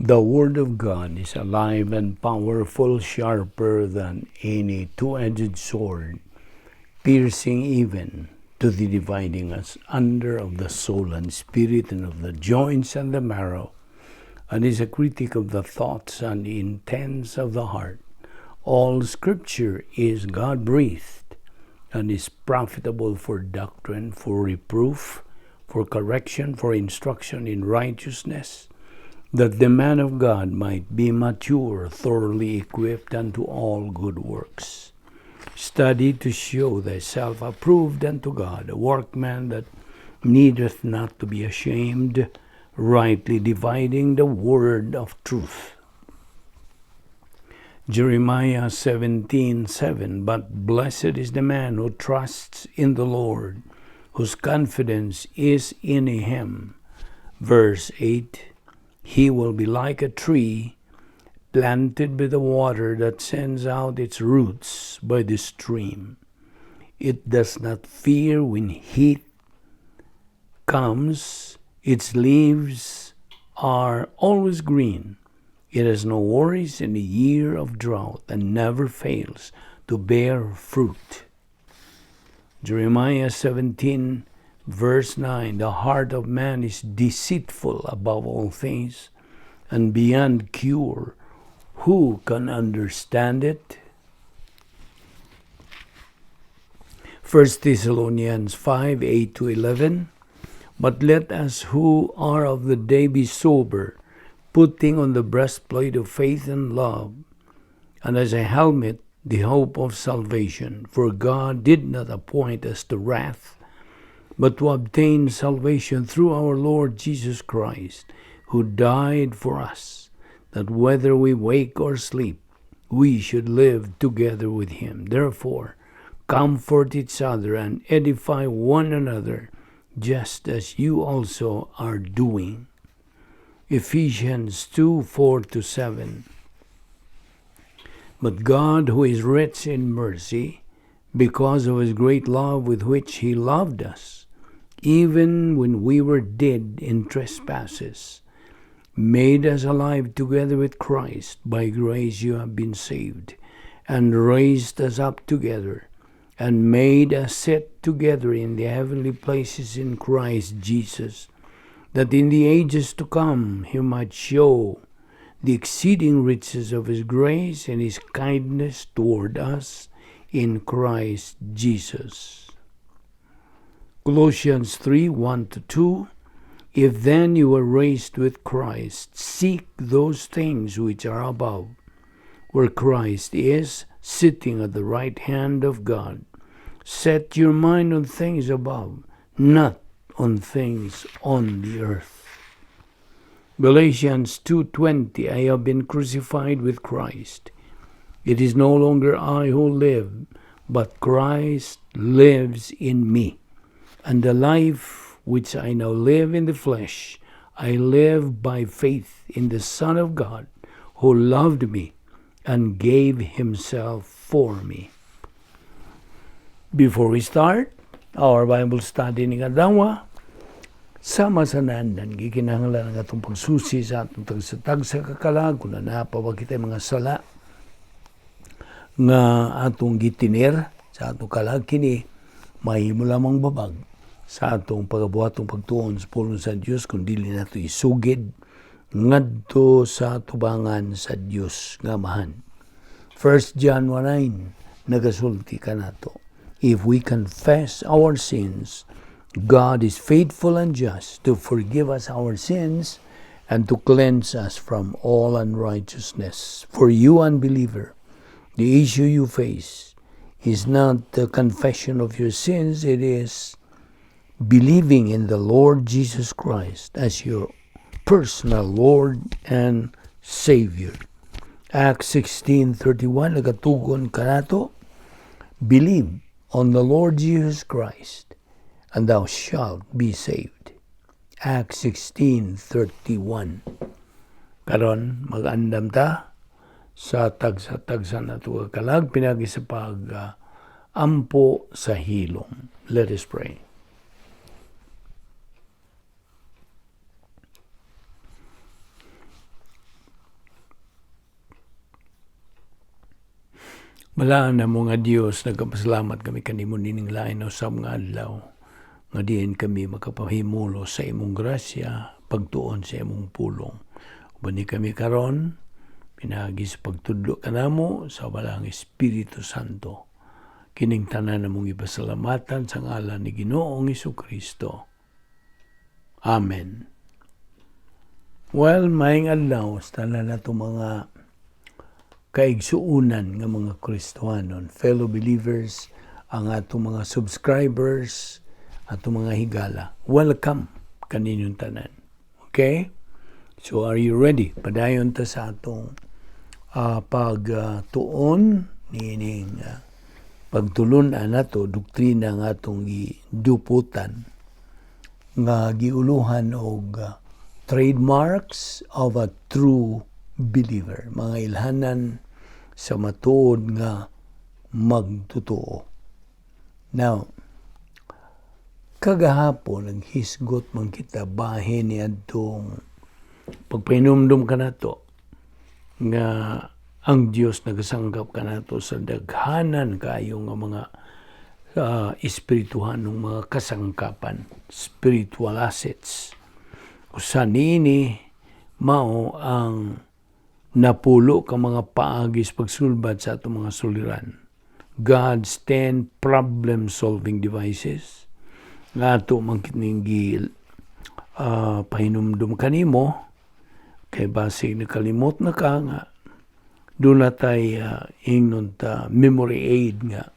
The Word of God is alive and powerful, sharper than any two-edged sword, piercing even to the dividing asunder of the soul and spirit and of the joints and the marrow, and is a critic of the thoughts and intents of the heart. All Scripture is God-breathed and is profitable for doctrine, for reproof, for correction, for instruction in righteousness, that the man of God might be mature, thoroughly equipped unto all good works. Study to show thyself approved unto God, a workman that needeth not to be ashamed, rightly dividing the word of truth. Jeremiah 17:7. But blessed is the man who trusts in the Lord, whose confidence is in him. Verse 8. He will be like a tree planted by the water that sends out its roots by the stream. It does not fear when heat comes, its leaves are always green. It has no worries in the year of drought and never fails to bear fruit. Jeremiah 17, verse 9. The heart of man is deceitful above all things and beyond cure. Who can understand it? 1 Thessalonians 5, 8 to 11. But let us who are of the day be sober, putting on the breastplate of faith and love, and as a helmet the hope of salvation. For God did not appoint us to wrath, but to obtain salvation through our Lord Jesus Christ, who died for us, that whether we wake or sleep, we should live together with him. Therefore, comfort each other and edify one another, just as you also are doing. Ephesians 2, 4 to 7. But God, who is rich in mercy, because of his great love with which he loved us, even when we were dead in trespasses, made us alive together with Christ. By grace you have been saved, and raised us up together, and made us sit together in the heavenly places in Christ Jesus, that in the ages to come he might show the exceeding riches of his grace and his kindness toward us in Christ Jesus. Colossians 3, 1 to 2. If then you were raised with Christ, seek those things which are above, where Christ is, sitting at the right hand of God. Set your mind on things above, not on things on the earth. Galatians 2:20. I have been crucified with Christ. It is no longer I who live, but Christ lives in me. And the life which I now live in the flesh, I live by faith in the Son of God, who loved me and gave himself for me. Before we start our Bible study ning adlaw, sama sa naandan, gikinahanglan ang atong pagsusi sa atong tagsa-tagsa ka kalag kung naa pa ba kita mga sala nga atong gitiner sa atong kalag. Kini mahimo lamang babag sa atong pagabuhatong pagtuon sa pulong sa Dios kung dili nato isugid ngadto sa tubangan sa Dios nga Amahan. 1 John 1:9 nagasulti kanato. If we confess our sins, God is faithful and just to forgive us our sins and to cleanse us from all unrighteousness. For you, unbeliever, the issue you face is not the confession of your sins, it is believing in the Lord Jesus Christ as your personal Lord and Savior. Acts 16:31 nagatugon kanato, "Believe on the Lord Jesus Christ and thou shalt be saved." Acts 16:31. Karon mag-andam ta sa tagsa-tagsa nato kalag pinagi sa pag ampo sa hilom. Let us pray. Balaan namo nga Dios, nagpasalamat kami kanimo nining lain usab nga adlaw nga diin kami makapahimulo sa imong grasya, pagtuon sa imong pulong. Uban ni kami karon pinaagi sa pagtudlo kanamo sa Balaang Espiritu Santo. Kining tanan namong ipasalamatan sa ngalan ni Ginoong Kristo. Amen. Well, maayong adlaw sa tanan nato mga kaigsuunan nga mga Kristohanon, fellow believers, ang atong mga subscribers, atong mga higala. Welcome kaninyong tanan. Okay? So are you ready? Padayon ta sa atong pagtuon niining pagtulun-an nato, doktrina nga atong giduputan nga giuluhan og trademarks of a true believer, mga ilhanan sa matuod nga magtotoo. Now, kagahapon naghisgot man kita bahin ni adtong pagpahinumdum kanato nga ang Dios nagasangkap kanato sa daghanan kaayo nga mga espirituhanong mga kasangkapan, spiritual assets. Usa niini mao ang 10 ka mga paagi sa pagsulbad sa atong mga suliran. God's 10 problem-solving devices nga ato man kining pahinumdum kanimo kay basig nakalimot na ka nga duna tay ingnon ta memory aid nga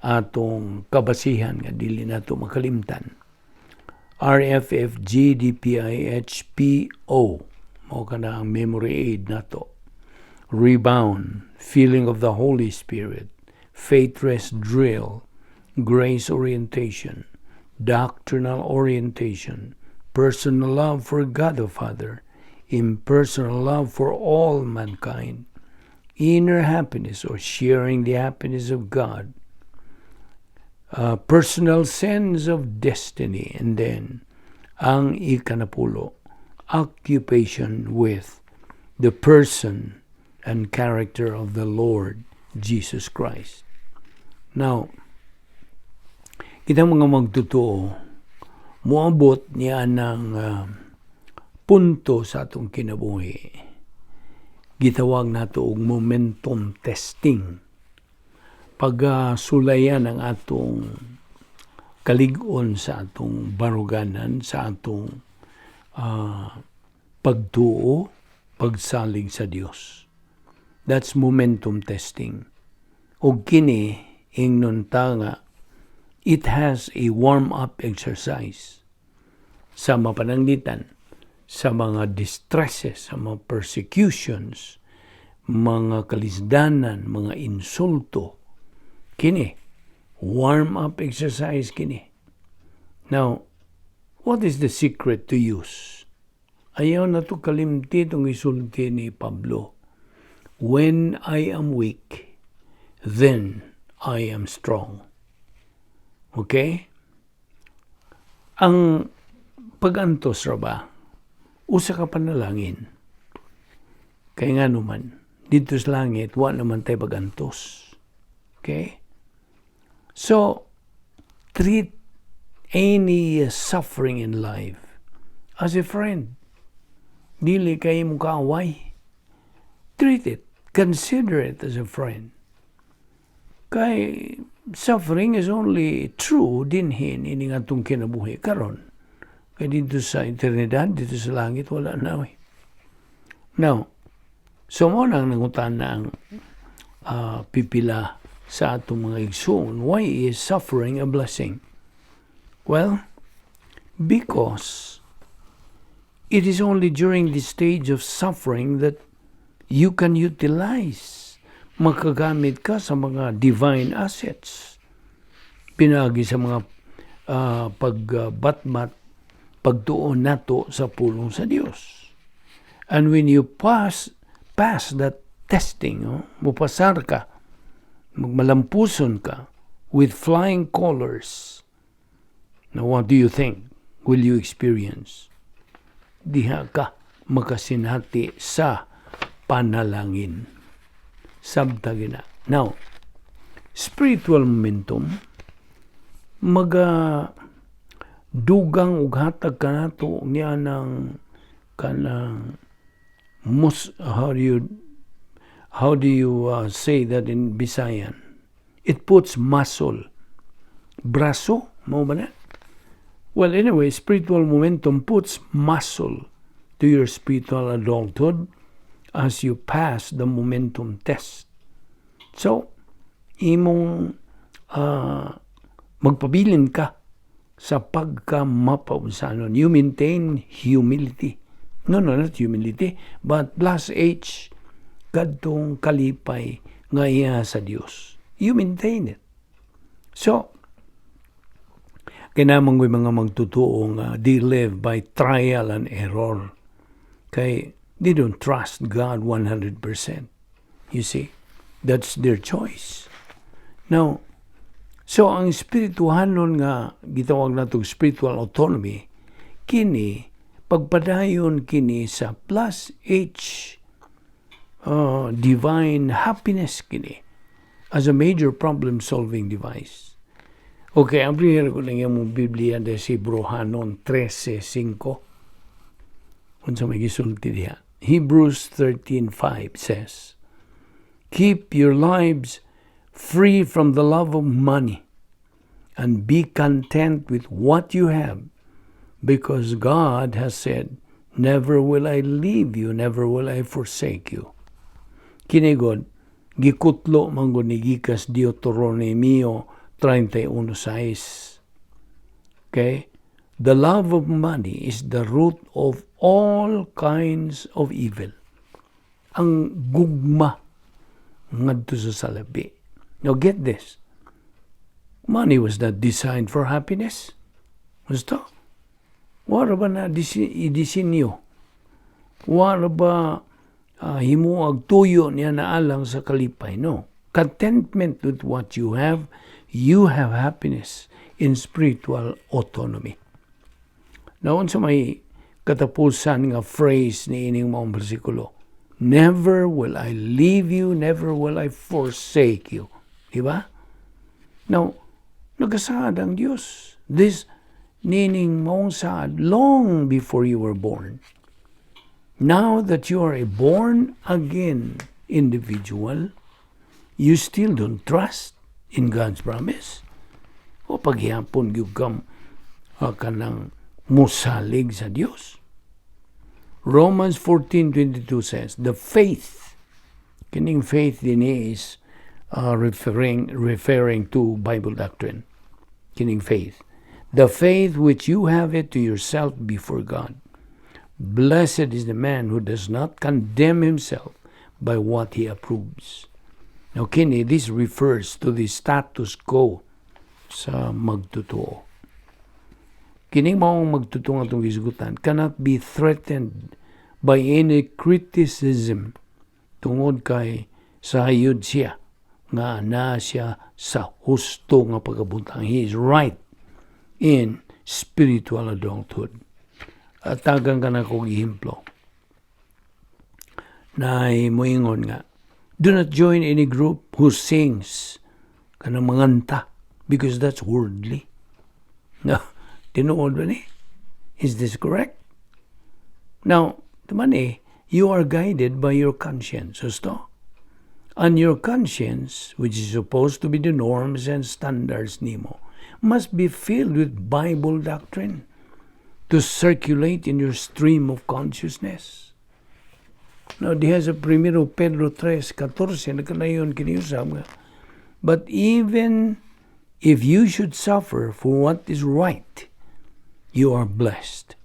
atong kabasihan nga dili nato makalimtan. RFFGDPIHPO, mao kana ang memory aid nato. Rebound, feeling of the Holy Spirit, faith rest drill, grace orientation, doctrinal orientation, personal love for God the Father, impersonal love for all mankind, inner happiness or sharing the happiness of God, a personal sense of destiny, and then ang ikanapulo, occupation with the person and character of the Lord Jesus Christ. Now, kita mga magtotoo, moabot niya ng punto sa atong kinabuhi. Gitawag nato og momentum testing. Pag sulayan ang atong kalig-on sa atong baruganan, sa atong pagtuo, pagsalig sa Dios. That's momentum testing. Og kini, ingnon ta nga, it has a warm-up exercise sa mapananglitan, sa mga distresses, sa mga persecutions, mga kalisdanan, mga insulto. Kini, warm-up exercise kini. Now, what is the secret to use? Ayaw nato kalimti itong isulti ni Pablo. "When I am weak, then I am strong." Okay? Ang pag-antos ra ba, usa ka panalangin. Kay nga naman, didto sa langit, wa naman tayo pag-antos. Okay? So, treat any suffering in life as a friend. Dili kay mo kaaway. Treat it. Consider it as a friend. Kay suffering is only true dinhi ini atong kinabuhi karon. Kay didto sa eternidad, didto sa langit, wala na. Eh. Now, so mao nang nangutana ang pipila sa atong mga igsoon, why is suffering a blessing? Well, because it is only during the stage of suffering that you can utilize, makagamit ka sa mga divine assets. Pinaagi sa mga pagbatbat, pagtuon nato sa pulong sa Dios. And when you pass that testing, oh, mupasar ka, magmalampuson ka with flying colors. Now, what do you think will you experience? Diha ka makasinati sa panalangin. Sabta gina. Now, Spiritual momentum maga dugang og hatag kanato niya ng kanang mus, how do you say that in Bisayan? It puts muscle, braso mao ba na? Well, anyway, spiritual momentum puts muscle to your spiritual adulthood as you pass the momentum test. So imong magpabilin ka sa pagka mapausanon. You maintain humility. No, not humility, but plus H, kadtong kalipay nga iya sa Dios. You maintain it. So, kinamang ko'y mga magtutuo nga they live by trial and error. Kay they don't trust God 100%. You see, that's their choice. Now, so ang espirituhanon nga gitawag nato spiritual autonomy, kini pagpadayon kini sa plus H divine happiness kini as a major problem solving device. Okay, ang primero ko lang yung Biblia de si Hebreohanon 13.5. Unsa may gisulti diha? Hebrews 13.5 says, "Keep your lives free from the love of money and be content with what you have, because God has said, 'Never will I leave you, never will I forsake you.'" Kini gud, gikutlo man gud ni gikas Deuteronomio 31.6. Okay? The love of money is the root of all kinds of evil. Ang gugma ngadto sa salabi. Now get this. Money was not designed for happiness. Gusto? Wala ba na idisinyo? Wala ba himuag tuyo niya na alang sa kalipay? No. Contentment with what you have, you have happiness in spiritual autonomy. Now, sa may katapusan nga phrase ni ining maong bersikulo, "Never will I leave you, never will I forsake you." Di ba? Now, nagasaad ang Diyos. This nining maong saad long before you were born. Now that you are a born again individual, you still don't trust in God's promise. O paghihapon gyud kam kanang musalig sa Dios. Romans 14:22 says, the faith, kining faith din is referring to Bible doctrine. Kining faith. "The faith which you have it to yourself before God. Blessed is the man who does not condemn himself by what he approves." Now, kini, this refers to the status quo sa magtotoo. Kining maong magtotoo nga atong gisgutan cannot be threatened by any criticism tungod kay sayod siya nga naa siya sa husto nga pagkabutang. He is right in spiritual adulthood. At tagang ka na kong ehemplo na moingon nga, "Do not join any group who sings kanang manganta because that's worldly." No, tinuod ba ni? Is this correct? Now, man eh, you are guided by your conscience, husto? And your conscience, which is supposed to be the norms and standards nimo, must be filled with Bible doctrine to circulate in your stream of consciousness. Now, diha sa 1 Pedro 3:14, nagkanayon kini usab nga, "But even if you should suffer for what is right, you are blessed.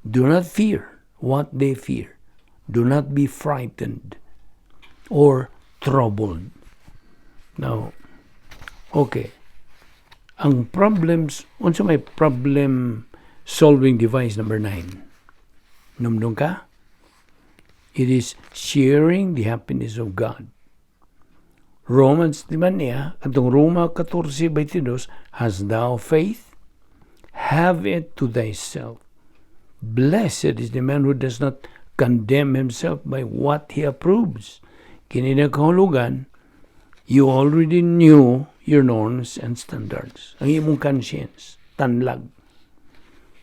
Do not fear what they fear. Do not be frightened or troubled." Now, okay. Ang problems, unsa may problem solving device number 9? Numdong ka? It is sharing the happiness of God. Romans, di ba niya, atong Roma 14:22, "Hast thou faith? Have it to thyself. Blessed is the man who does not condemn himself by what he approves." Kini na kahulugan, You already knew your norms and standards. Ang imong conscience, tanlag.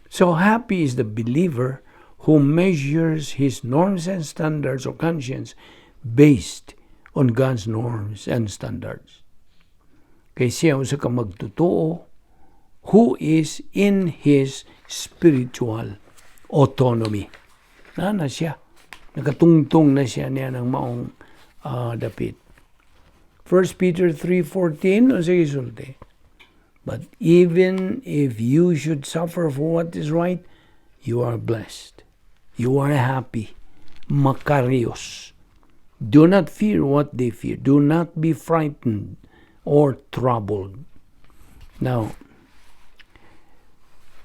So happy is the believer who measures his norms and standards or conscience based on God's norms and standards. Kay siya usa ka magtotoo who is in his spiritual autonomy. Na na siya. Nakatungtong na siya niya ng maong dapit. 1 Peter 3:14, unsa gisulti? "But even if you should suffer for what is right, you are blessed. You are happy." Makarios. "Do not fear what they fear. Do not be frightened or troubled." Now,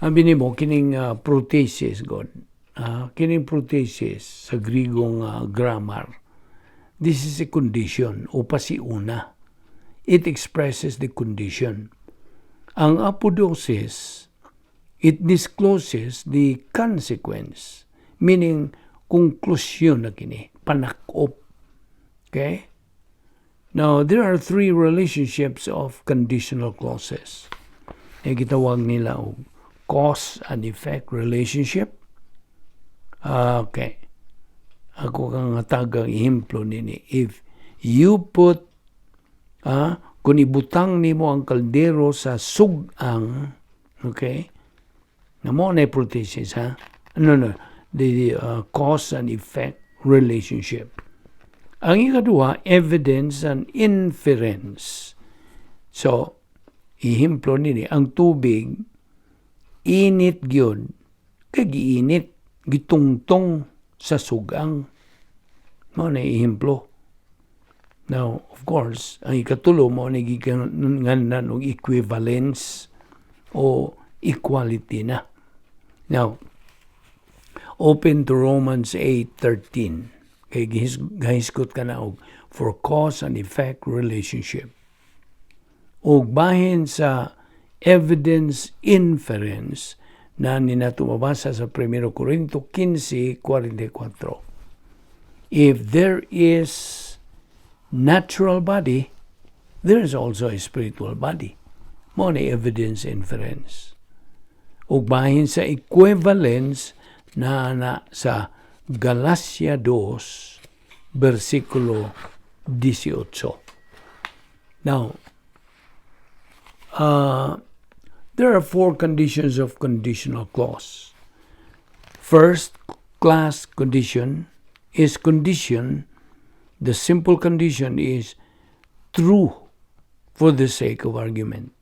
ang nimo kining prothesis god. Kining prothesis sa Grigong grammar. This is a condition o pasiuna. It expresses the condition. Ang apodosis, it discloses the consequence, meaning konklusyon na kini, panakop. Okay? Now, there are three relationships of conditional clauses. E gitawag nila og cause and effect relationship. Okay. Ako kang hatagang ehemplo nini. If you put, kung ibutang nimo ang kaldero sa sugang, okay, na mo na prothesis, ha? No. The cause and effect relationship. Ang ikaduha, evidence and inference. So, ehemplo nini, ang tubig, init gyud, kay giinit, gitungtong sa sugang. Mao na ehemplo. Now, of course, ang ikatulo mo na gikanganan og equivalence o equality na. Now, open to Romans 8:13. Kay gahisgot ka na og for cause and effect relationship. Og bahin sa evidence inference na ni nato mabasa sa 1 Corinto 15:44. If there is natural body, there is also a spiritual body. Mo ni evidence inference. Ug bahin sa equivalence na sa Galacia 2 versikulo 18. Now, there are four conditions of conditional clause. First class condition is condition, the simple condition is true for the sake of argument.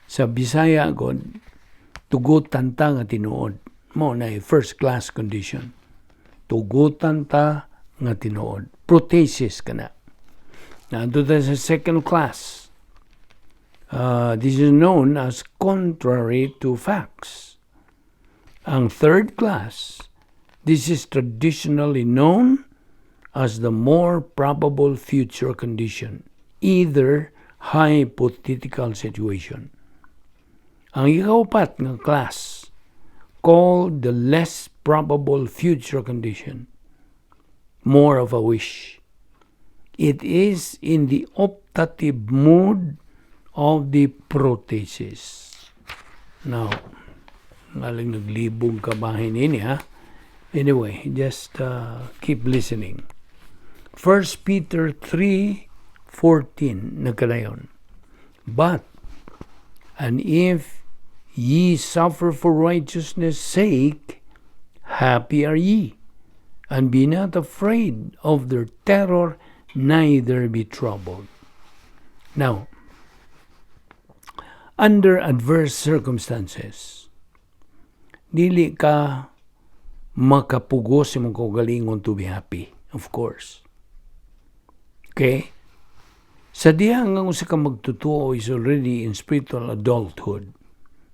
Sa Bisaya god, tugutan ta nga tinuod. Mo na first class condition. Tugutan ta nga tinuod. Prothesis kana. Naadto ta sa second class. This is known as contrary to facts. Ang third class, this is traditionally known as the more probable future condition, either hypothetical situation. Ang ikaupat nga class, called the less probable future condition, more of a wish. It is in the optative mood of the prothesis. Now, ngaling naglibog ka bahin ini ha. Anyway, just keep listening. 1 Peter 3:14 nagkadayon. "But, and if ye suffer for righteousness' sake, happy are ye, and be not afraid of their terror, neither be troubled." Now, under adverse circumstances, dili ka makapugos imong kaugalingon to be happy, of course. Okay? Sa diha nga usa ka magtotoo is already in spiritual adulthood,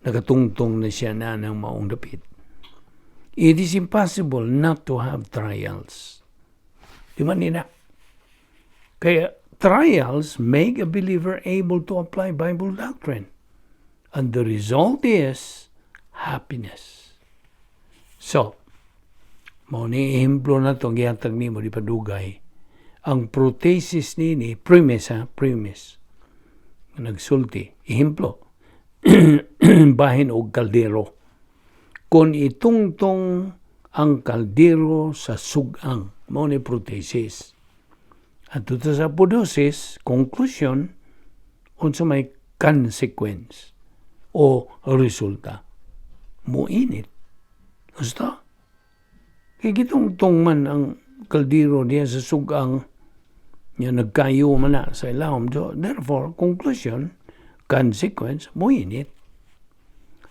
nakatungtong na siya na ng maong dapit. It is impossible not to have trials. Di ba nina? Kaya trials make a believer able to apply Bible doctrine. And the result is happiness. So, mao ni ehemplo na itong gihatag nimo di padugay. Ang prothesis nini, premise ha, premise. Nagsulti. Ehemplo, bahin og kaldero. Kung itungtong ang kaldero sa sugang, mao ni prothesis. At dito sa apodosis, conclusion, unsa may consequence o resulta. Muinit. Gusto? Kay gitungtong man ang kaldero diya sa sugang nga nagkayo man na sa ilawom. So, therefore, conclusion, consequence, muinit.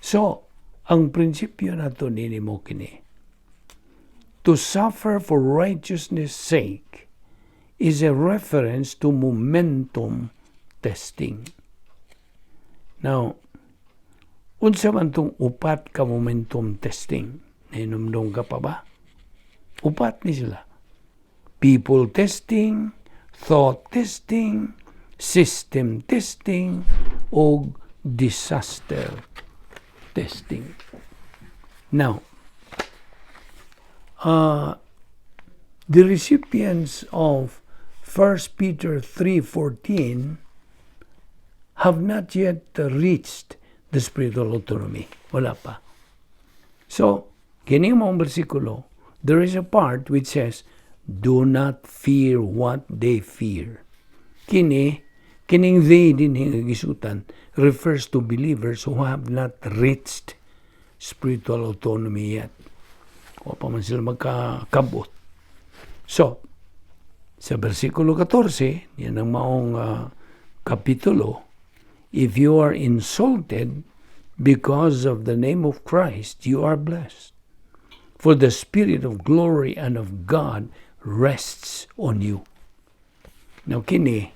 So, ang prinsipyo nato nini mo kini. To suffer for righteousness' sake is a reference to momentum testing. Now, unsa man tong upat ka momentum testing? Nahinumdum ka pa ba? Upat ni sila. People testing, thought testing, system testing, o disaster testing. Now, the recipients of 1 Peter 3:14 have not yet reached the spiritual autonomy. Wala pa. So, kini maong bersikulo, there is a part which says, "Do not fear what they fear." Kini, kining "they" din nga gisutan refers to believers who have not reached spiritual autonomy yet. Wa pa man sila magkakabot. So, sa versikulo 14, yan ang maong kapitulo, "If you are insulted because of the name of Christ, you are blessed. For the Spirit of glory and of God rests on you." Now kini,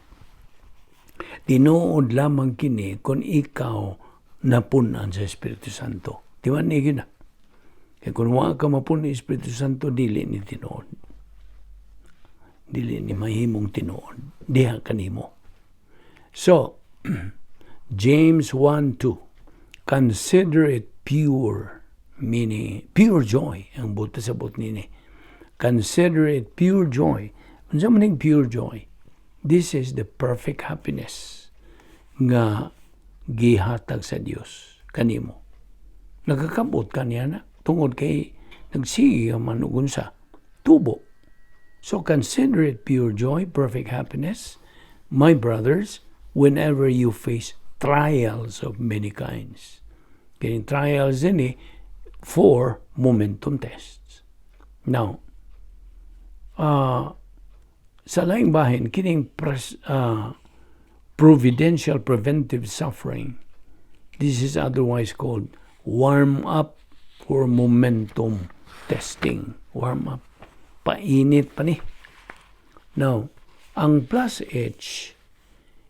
tinuod lamang kini kung ikaw napun-an sa Espiritu Santo. Di ba ni gina? Kaya kung wa ka mapun ni Espiritu Santo, dili ni tinuod. Dili ni mahimong tinuod. Diha kanimo. So, James 1:2, "Consider it pure," meaning pure joy, ang buta sa but nini. "Consider it pure joy." Unsa man ning pure joy? This is the perfect happiness nga gihatag sa Dios kanimo. Nagakabot ka niya na tungod kay nagsige ka man og unsa tubo. So consider it pure joy, perfect happiness, my brothers, whenever you face trials of many kinds. Kining trials ini for momentum tests. Now, sa laing bahin, kining providential preventive suffering, this is otherwise called warm up for momentum testing. Warm up. Painit pa ni. Now, ang plus H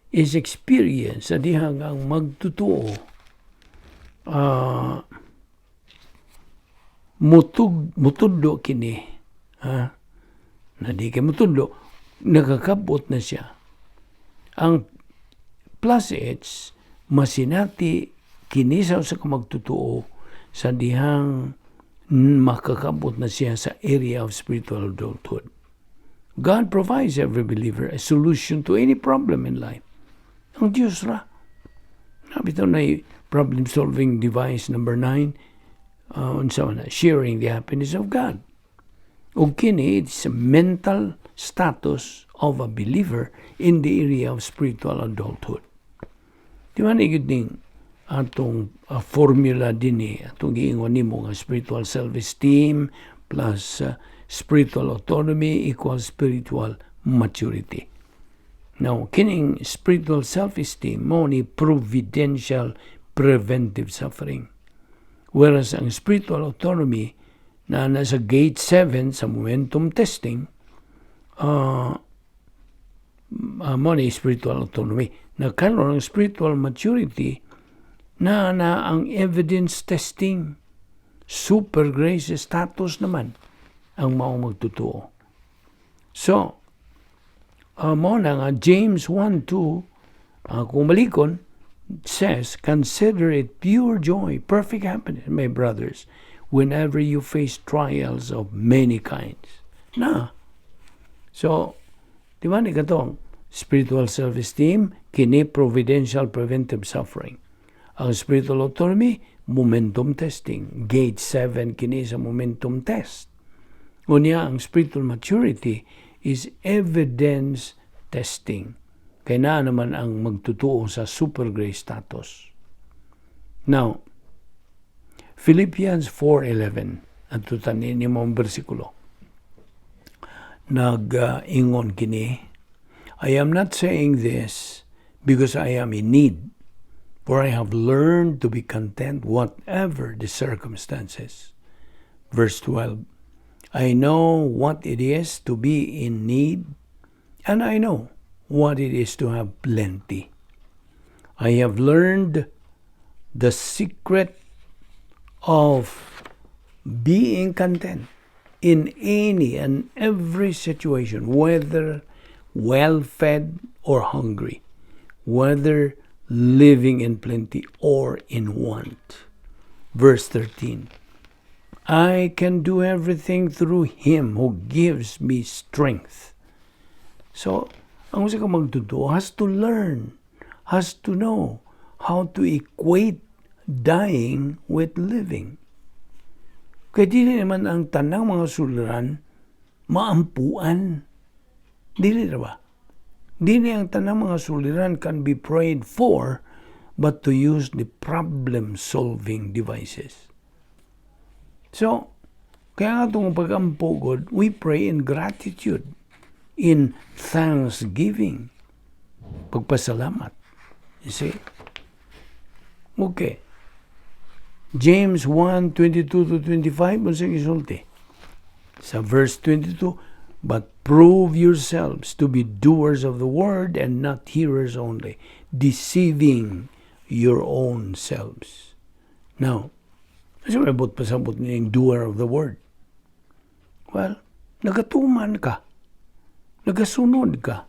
is experience sa dihang ang magtutuo mutudlo kini ha na di kay mutudlo, nakakabot na siya. Ang plus H masinati kini sa usa ka magtutuo sa dihang makakabot na siya sa area of spiritual adulthood. God provides every believer a solution to any problem in life. Ang Diyos ra. Nabitaw na problem-solving device number 9, unsa man na, sharing the happiness of God. Ug kini, it's a mental status of a believer in the area of spiritual adulthood. Di ba ni ning atong formula dinhi, atong giingon nimo nga spiritual self-esteem plus spiritual autonomy equals spiritual maturity? Now, kining spiritual self-esteem mo ni providential preventive suffering. Whereas ang spiritual autonomy na nasa gate 7 sa momentum testing, mo ni spiritual autonomy. Na karon ang spiritual maturity na ang evidence testing, super grace status naman ang mao magtutuo. So, mo na nga James 1:2, kung malikon, says, "Consider it pure joy, perfect happiness, my brothers, whenever you face trials of many kinds." Na. So, Di ba ni katong spiritual self-esteem, kini providential preventive suffering. Ang spiritual autonomy, momentum testing. Gate 7 kini sa momentum test. Unya, ang spiritual maturity is evidence testing. Kay naa naman ang magtutuo sa super grace status. Now, Philippians 4:11, ato tanin ni mo ang bersikulo. Nag-ingon kini, "I am not saying this because I am in need, for I have learned to be content whatever the circumstances." Verse 12, "I know what it is to be in need, and I know what it is to have plenty. I have learned the secret of being content in any and every situation, whether well fed or hungry, whether living in plenty or in want." Verse 13, "I can do everything through Him who gives me strength." So, ang usa ka magtotoo has to learn, has to know how to equate dying with living. Kay dili naman ang tanang mga suliran maampuan. Dili na ba? Dili ang tanang mga suliran can be prayed for, but to use the problem-solving devices. So, kaya nga itong pag-ampo gud, we pray in gratitude, in thanksgiving, pagpasalamat. You see? Okay. James 1, 22 to 25, unsay gisulti? Sa verse 22, "But prove yourselves to be doers of the word and not hearers only, deceiving your own selves." Now, asa may buot pasabot ning doer of the word? Well, nagatuman ka. Nagasunod ka.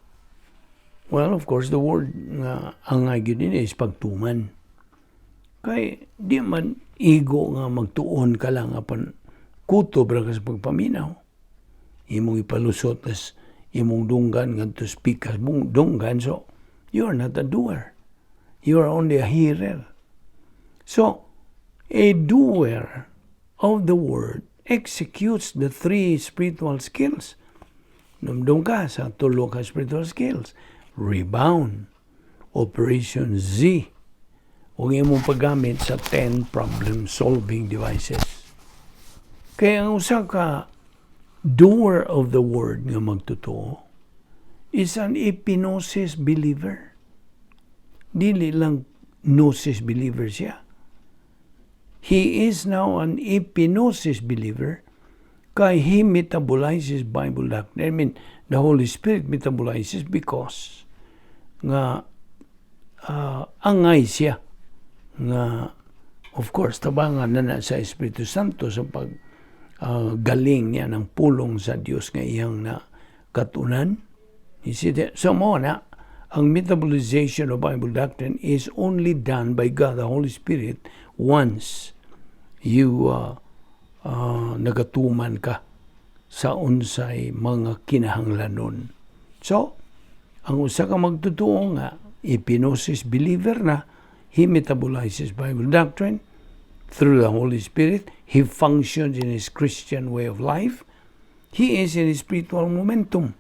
Well, of course, the word nga angay gyud ini is pagtuman. Kay di man igo nga magtuon ka lang apan kutob ra ka sa pagpaminaw. Imong ipalusot tas imong dunggan ngadto sa pikas mong dunggan, so you are not a doer. You are only a hearer. So, a doer of the word executes the three spiritual skills. Numdum ka sa tulo ka spiritual skills. Rebound, Operation Z, ug imong paggamit sa 10 problem-solving devices. Kaya ang usa ka doer of the word nga magtotoo is an epignosis believer. Dili lang gnosis believer siya. He is now an epignosis believer kay he metabolizes Bible doctrine. I mean, the Holy Spirit metabolizes because nga angay siya nga, of course, tabangan na na sa Espiritu Santo sa pag galing niya ng pulong sa Dios nga iyang na katunan. You see that? So mo na ang metabolization of Bible doctrine is only done by God the Holy Spirit once you nagatuman ka sa unsay mga kinahanglanon. So, ang usa ka magtotoo nga epignosis believer na, he metabolizes Bible doctrine through the Holy Spirit. He functions in his Christian way of life. He is in his spiritual momentum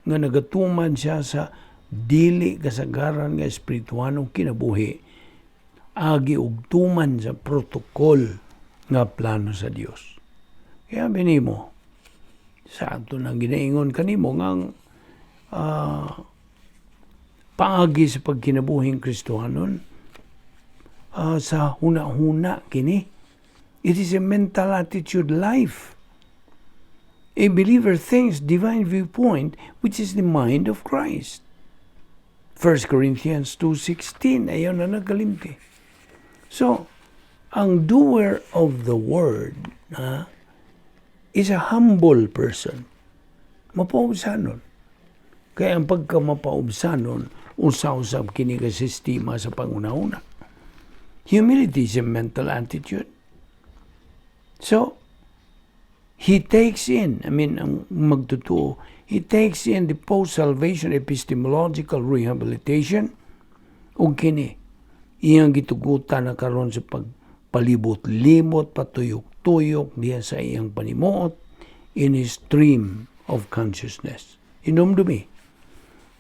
nga nagatuman siya sa dili kasagaran nga espirituanong kinabuhi agi og tuman sa protocol nga plano sa Dios. Kaya binimo sa ato nang ginaingon kanimo nga ang paagi sa pagkinabuhing Kristohanon sa huna-huna kini. It is a mental attitude life. A believer thinks divine viewpoint, which is the mind of Christ. 1 Corinthians 2:16, ayaw na nagkalimti. So, ang doer of the word is a humble person. Mapaubsanon. Kaya ang pagka mapaubsanon, usa-usab kini ka sistema sa panguna-una. Humility is a mental attitude. So, He takes in, I mean, ang magtotoo, he takes in the post-salvation epistemological rehabilitation ug kini iyang gitugutan na karon sa pagpalibot-libot, patuyok-tuyok diya sa iyang panimuot in his stream of consciousness. Hinumdumi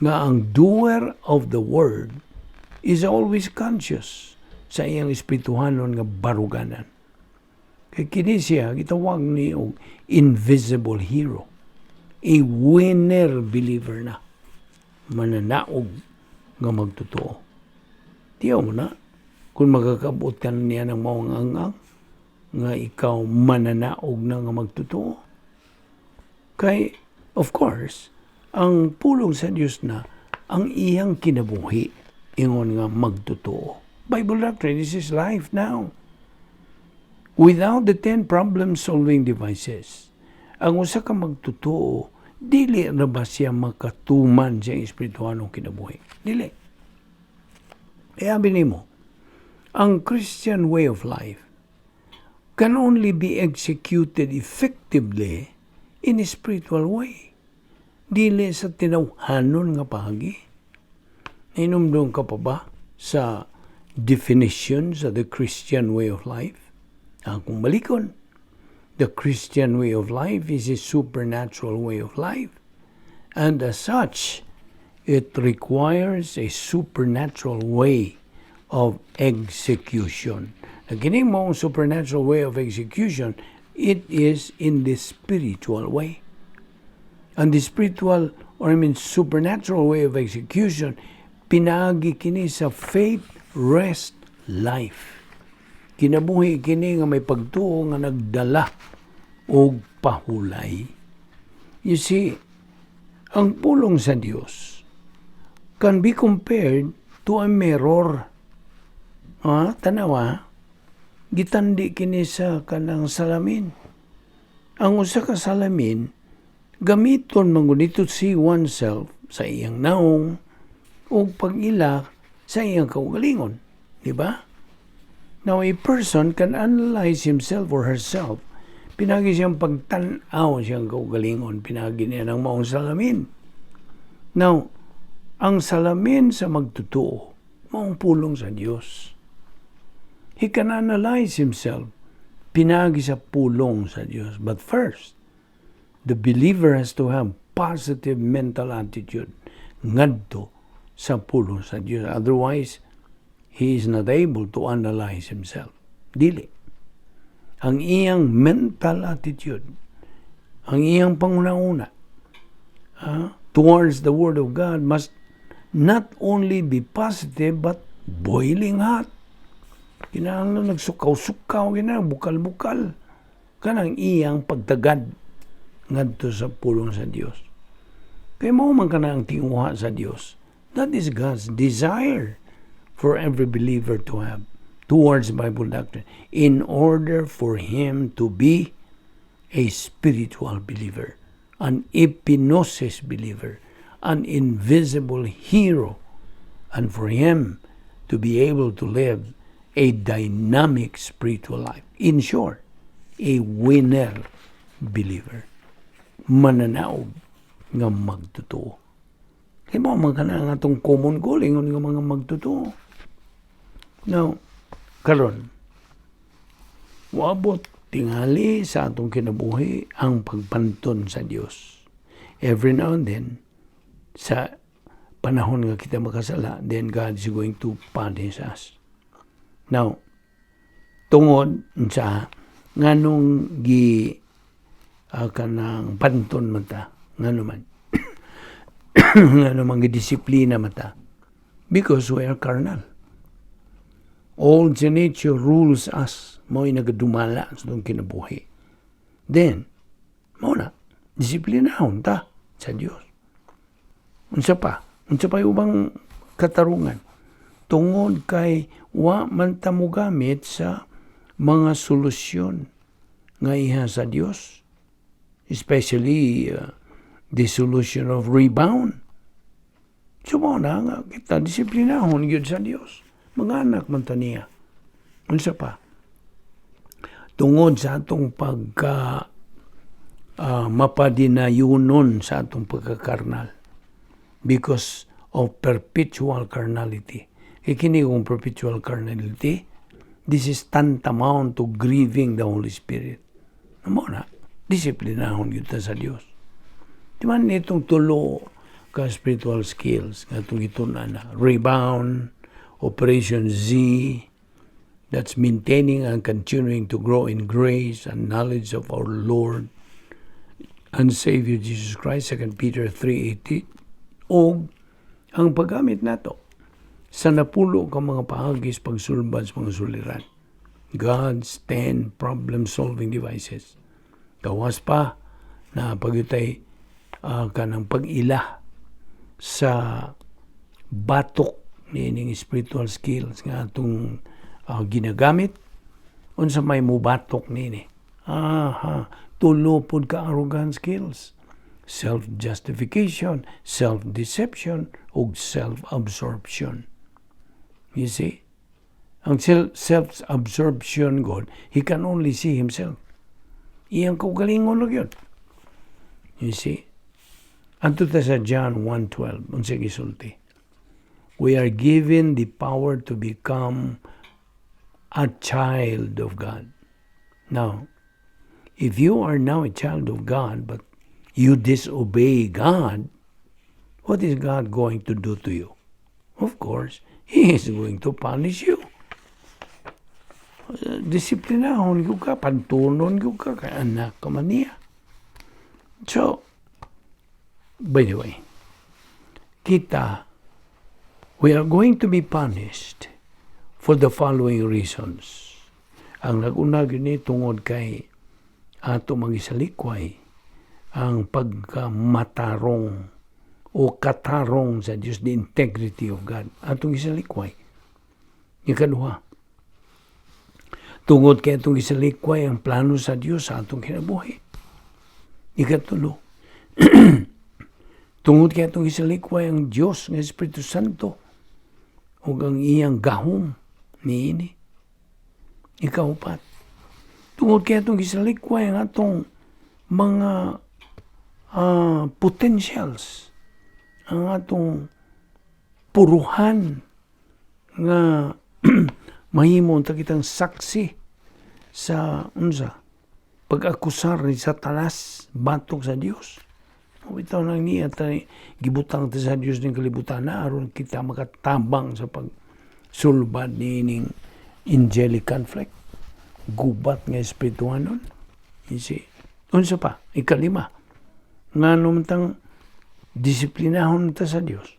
nga ang doer of the word is always conscious sa iyang espirituhanon nga baruganan. Kay kini siya gitawag ni og invisible hero. A winner believer na. Mananaog nga magtotoo. Tiyaw mo na kung magkakabot ka niya ng maong ang nga ikaw mananaog na nga magtotoo. Kay, of course, ang pulong sa Dios na ang iyang kinabuhi ingon nga magtotoo. Bible doctrine, this is life now. Without the 10 problem-solving devices, ang usa ka magtotoo, dili na ba siya makatuman sa espirituhanong kinabuhi? Dili. Kaya nimo, ang Christian way of life can only be executed effectively in a spiritual way. Dili sa tinawhanon nga pagi. Nahinumdum ka pa ba sa definitions of the Christian way of life? Akong balikon, the Christian way of life is a supernatural way of life. And as such, it requires a supernatural way of execution. Na kini mao ang supernatural way of execution, it is in the spiritual way. And the spiritual, or I mean supernatural way of execution, pinaagi kini sa faith, rest, life. Kinabuhi kini nga may pagtuo nga nagdala og pahulay. You see, ang pulong sa Dios can be compared to a mirror. Ah, tanawa, gitandi kini sa kanang salamin. Ang usa ka salamin, gamiton man gud to see oneself sa iyang naong o pag-ila sa iyang kaugalingon. Di ba? Now, a person can analyze himself or herself. Pinaagi siyang pagtan-aw siyang kaugalingon. Pinaagi niya ng maong salamin. Now, ang salamin sa magtotoo, maong pulong sa Dios. He can analyze himself. Pinaagi sa pulong sa Dios. But first, the believer has to have positive mental attitude ngadto sa pulong sa Dios. Otherwise, he is not able to analyze himself. Dili. Ang iyang mental attitude, ang iyang panguna-una towards the Word of God must not only be positive but boiling hot. Kinahanglan nagsukaw-sukaw, kinahanglan bukal-bukal. Kanang iyang pagtagad ngadto sa pulong sa Dios. Kay mao man kana ang tinguha sa Dios. That is God's desire for every believer to have towards Bible doctrine in order for him to be a spiritual believer, an epignosis believer, an invisible hero, and for him to be able to live a dynamic spiritual life. In short, a winner believer. Mananaog nga magtotoo. Kay mao man kana ang atong common goal ingon nga mga magtotoo. Now, karon moabot tingali sa atong kinabuhi ang pagpanton sa Dios. Every now and then, sa panahon nga kita makasala, then God is going to punish us. Now, tungod sa nganong gi kanang panton man ta, ngano man gidisiplina man ta, because we are carnal. Old nature rules us, mao'y nagadumala sa atong kinabuhi. Then, mao na, disiplinahon ta sa Dios. Unsa pa? Unsa pa yung ubang katarungan? Tungod kay wa man ta mogamit sa mga solusyon nga iha sa Dios. Especially the solution of rebound. So mao na nga kita disiplinahon gyud sa Dios. Mga anak man ta niya. Unsa pa? Tungod sa atong pagka Mapadinayunon sa atong pagkakarnal because of perpetual carnality. Kay kini kung perpetual carnality, this is tantamount to grieving the Holy Spirit. Mao na, disiplinahon gyud ta sa Dios. Di man itong tulo ka spiritual skills nga itong gitun-an na Rebound, Operation Z, that's maintaining and continuing to grow in grace and knowledge of our Lord and Savior Jesus Christ, 2 Peter 3:18, o ang paggamit nato sa napulo ka mga paagi sa pagsulbad sa mga suliran. God's 10 problem-solving devices. Gawas pa na pagyutay kanang pag-ila sa batok niining spiritual skills nga atong ginagamit. Unsa may mubatok niini? Aha, tulo pud ka arrogant skills: self-justification, self-deception ug self-absorption. You see, ang self-absorption god, he can only see himself, iyang kaugalingon lang yun. You see, adto ta sa John 1:12. Unsa gisulti? We are given the power to become a child of God. Now, if you are now a child of God, but you disobey God, what is God going to do to you? Of course, He is going to punish you. Disiplinahon gyud ka, pantunon gyud ka, kay anak ka man niya. So, by the way, kita, we are going to be punished for the following reasons. Ang nag-una gyud ni tungod kay ato magisalikway ang pagkamatarong o katarong sa Diyos, the integrity of God. Atong isalikway. Ikaduha, tungod kay atong isalikway ang plano sa Diyos sa atong kinabuhi. Ikatulo, tungod kay atong isalikway ang Diyos nga Espiritu Santo ug ang iyang gahom niini. Ikaupat, tungod kay atong gisalikway ang atong mga potentials, ang atong puruhan nga mahimo ta kitang saksi sa unsa pag-akusar ni Satanas batok sa Dios. Bitaw nang niya ta gibutang ta sa Dios ning kalibutan na aron kita makatabang sa pagsulbad niining angelic conflict, gubat nga espirituhanon. You see? Unsa pa? Ikalima, ngano man tang disiplinahon ta sa Dios?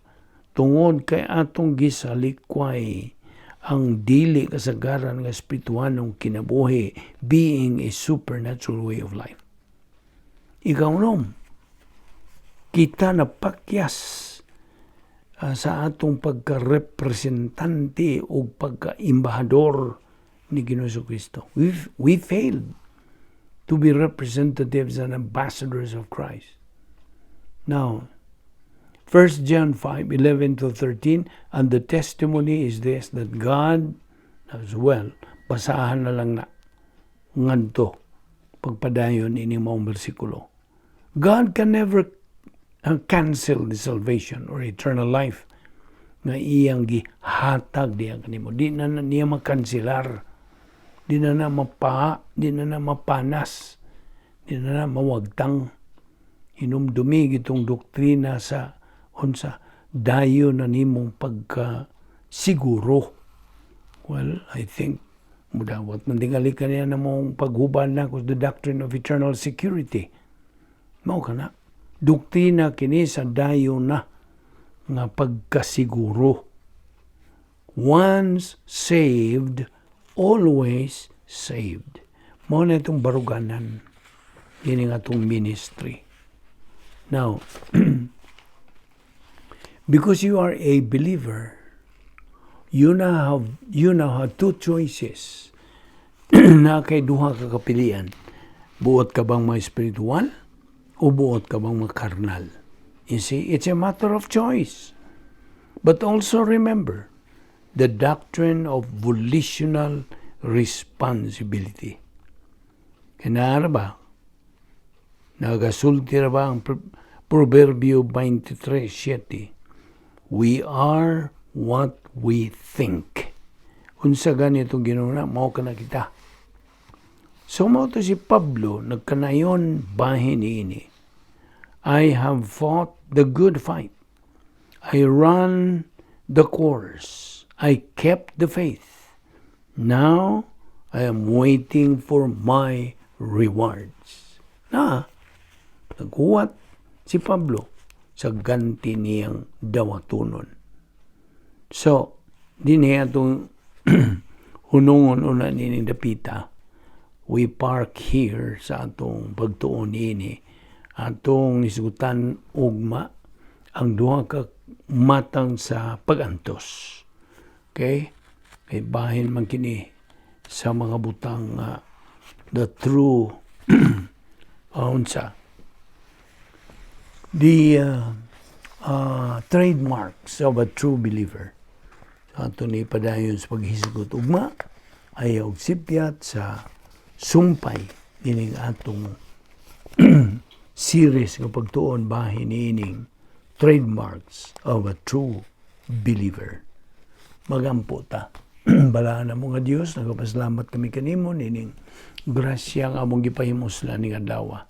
Tungod kay atong gisalikway ang dili kasagaran nga espirituhanong kinabuhi, being a supernatural way of life. Ikaunom, kita napakyas sa atong pagka-representante o pagka-embahador ni Ginoo Kristo. We failed to be representatives and ambassadors of Christ. Now, 1 John 5, 11 to 13, "And the testimony is this, that God," as well, basahan na lang na ngadto pagpadayon ini maong bersikulo. God can never cancel the salvation or eternal life nga iyang gihatag diya kanimo. Di na, na niya makanselar. Di na na mapa, di na na mapanas. Di na na mawagtang. Hinumdumi itong doktrina sa unsa dayon na nimong pagka siguro. Well, I think mudawat man tingali kaniya na mong paghuban na the doctrine of eternal security. Mao kana. Doktrina kini sa dayon na nga pagkasiguro. Once saved, always saved. Mao na itong baruganan. Yun ang atong ministry. Now, because you are a believer, you now have two choices. Na kay duha ka kapilian. Buot ka bang ma-spiritual o buot ka bang makarnal? You see, it's a matter of choice. But also remember the doctrine of volitional responsibility. Kinara ba? Nagasulti ra ba ang Proverbio 23:7? "We are what we think." Unsa gani atong ginuna, mao kana kita. So mao to si Pablo nagkanayon bahin niini. "I have fought the good fight. I run the course. I kept the faith. Now I am waiting for my rewards." Na, naghuwat si Pablo sa ganti niyang dawatonon. So, dinhi atong hunungon una nining dapita. We park here sa atong pagtuon niini. Atong isgutan ugma ang duha ka matang sa pagantos. Okay? Kay bahin man kini sa mga butang the true unsa the trademarks of a true believer. So, ato ni padayon sa paghisgot ugma ayaw og sipyat sa sumpay ining atong series nga pagtuon bahin niining trademarks of a true believer. Magampo ta. Balaan na mo nga Dios, nagapasalamat kami kanimo nining grasya nga among gipahimuslan ning adlaw.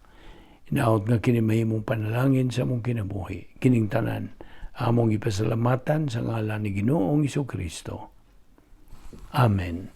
Hinaot nga kini mahimong panalangin sa among kinabuhi. Kining tanan among gipasalamatan sa ngalan ni Ginoong Kristo. Amen.